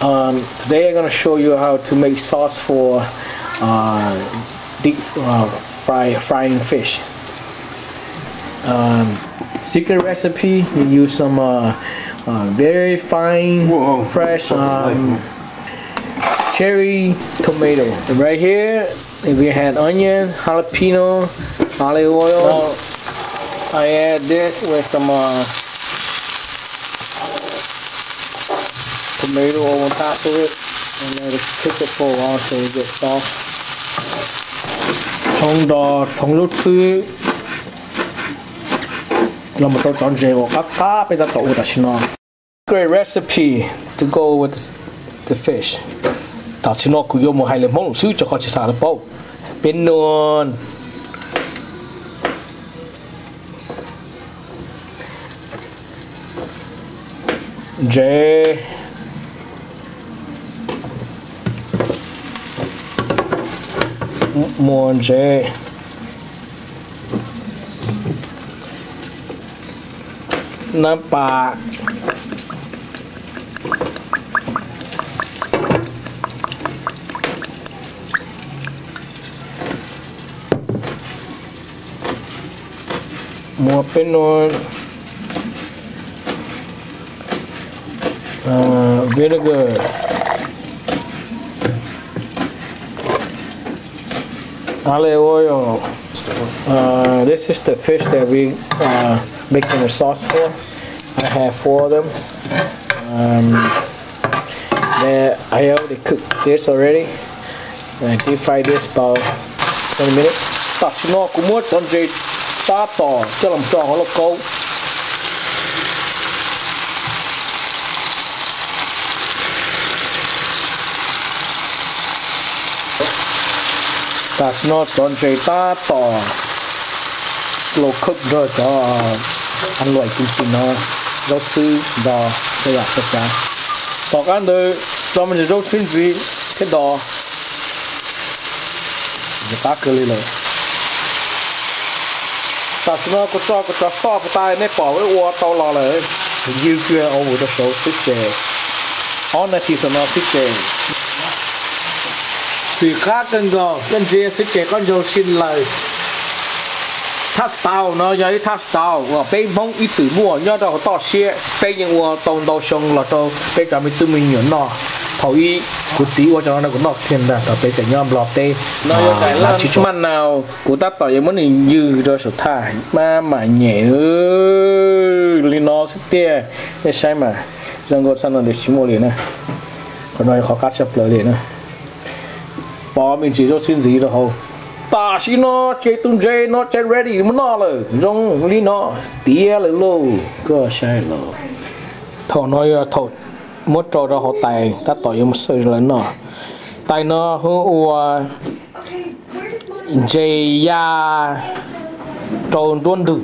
Um, today I'm gonna show you how to make sauce for uh, deep uh, fry frying fish. Um, secret recipe: you use some uh, uh, very fine, Whoa. fresh um, cherry tomato. And right here, if you had onion, jalapeno, olive oil. Now, I add this with some uh, tomato on top of it and let it cook it for a while until it gets soft. Txhoov nrog txhoov lub txwb los mus rau cov ntses uas qab qab peb tab tom ua tam sim no. Great recipe to go with the fish. Tam sim no kuv yuav mus hais lus Hmoob lus xwb rau qhov tsis xav lawv paub. Peb nua ntsev, muas ntsev, nab pas, muas peb nua vinegar, olive oil. Uh, this is the fish that we uh, making a sauce for. I have four of them. Um, that I already cooked this already. And I deep fry this about twenty minutes. Tam sim no kuv muab cov ntses tab tom coj los tso hauv lauj kaub. Tam sim no cov ntses tab tom slow cook nrog cov luam kim tim no, zaub xwb nrog tej yam xwb xav. Tom qab ntawd tso me ntsis zaub xwb ntxiv thiab dos. Qab kawg li lawm. Tam sim no kuv tso kuv cov xoj puas tas nej pom wb ua tau los lawm. Ywg kiag over rau saud xwb ces ob nas this no xwb ces xwm qab kawg nkaus koj ntsia xwb ces koj ntsau sij laws. Thaj tau no yog ib thaj tau uas peb Hmoob ib txwm muaj nyob rau hauv toj siab, peb yeej ua tau ntau xyoo los rau peb cov me tub me nyuam noj. Thaum ub kuv txiv ua cov no kuv noj kiag ntag thaum peb tseem nyob Nplog teb. Maj nau, kuv tab tom yuav muab nws ywg rau saum thaj, maj mam nyem li no xwb tiag. Nej saib mas, zoo nkaus txaj no nws tsis muaj li na. Qhov no yog qhov qab tshaj plaws li na. Pov me ntsis zaub xwb ntxiv rau hauv. Tam sim no ces tus ntses no ces ready muab noj lawm, zoo li no tiag lawm lauj, koj saib lauj. Thaum no yog thaum muab rau rau hauv tais tab tom yuav mus xawj lawv noj. Tais no hu ua ntses ya rau nruab ntug.